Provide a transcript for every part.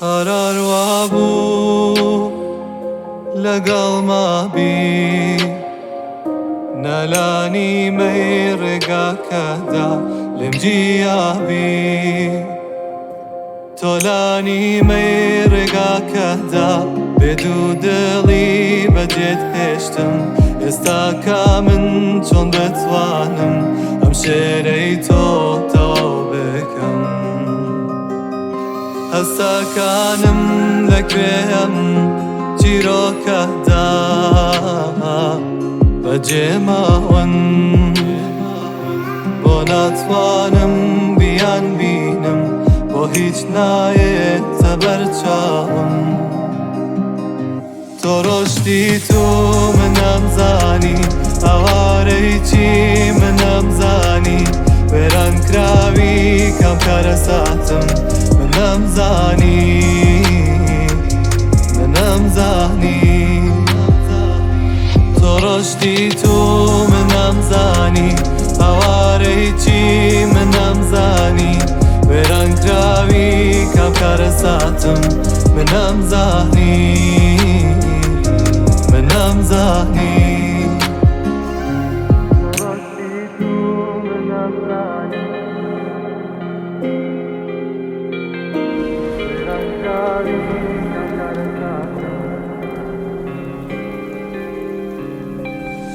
قەرار وابوو لەگەڵما بی، نەلانی مەی ڕێگاکەدا لێم جیابی. تۆ لانی مەی ڕێگاکەدا بێ دوو دڵی بەجێت هێشتم. ئێستاکە من چۆن بتوانم ئەم شێرەی تۆ تەواو بکەم؟ هەستەکانم لەکوێ ئەم چیرۆکەدا بەجێماون؟ بۆ ناتوانم بیان بینم، بۆ هیچ نایەتە بەرچاوم. تۆ ڕۆشتی تو منم زانی، ئاوارەی چی منم زانی، وێران کراوی کام کارەساتم منم زانی، منم زانی. تۆ ڕۆشتی تو منم زانی، ئاوارەی چی منم زانی، وێران کراوی کام کارەساتم منم زانی، منم زانی.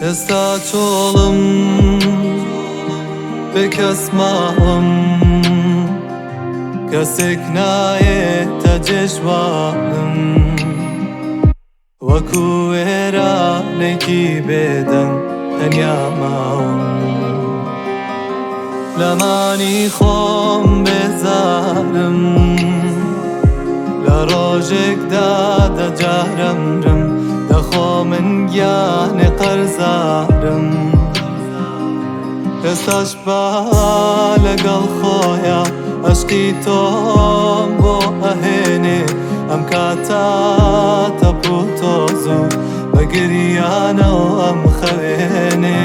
ئێستا چۆڵم بێکەس ماوم، کەسێک نایەتە جێژوانم، وەکو وێرانێکی بێدەنگ تەنیا ماوم. لەمانی خۆم بێزارم، لە ڕۆژێکدا دەجارەمرم، دەخۆ من گیانێ قەرزارم. ئێستاش با لەگەڵ خۆیا عەشقی تۆم بۆ ئەهێنێ، ئەم کاتە تەپ و تۆز و بە گریانەوە ئەم خەوێنێ.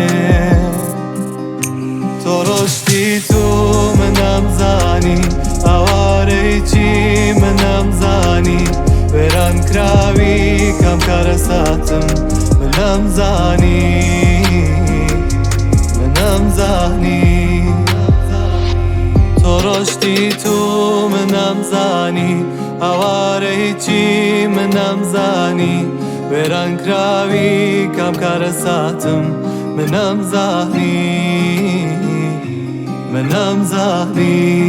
تۆ ڕۆشتی تو منم زانی، ئاوارەی چی منم زانی، وێران کراوی کام کارەساتم منم زانی، منم زانی. تۆ ڕۆشتی تو منم زانی، ئاوارەی چی منم زانی، وێران کراوی کام کارەساتم منم زانی، منم زانی.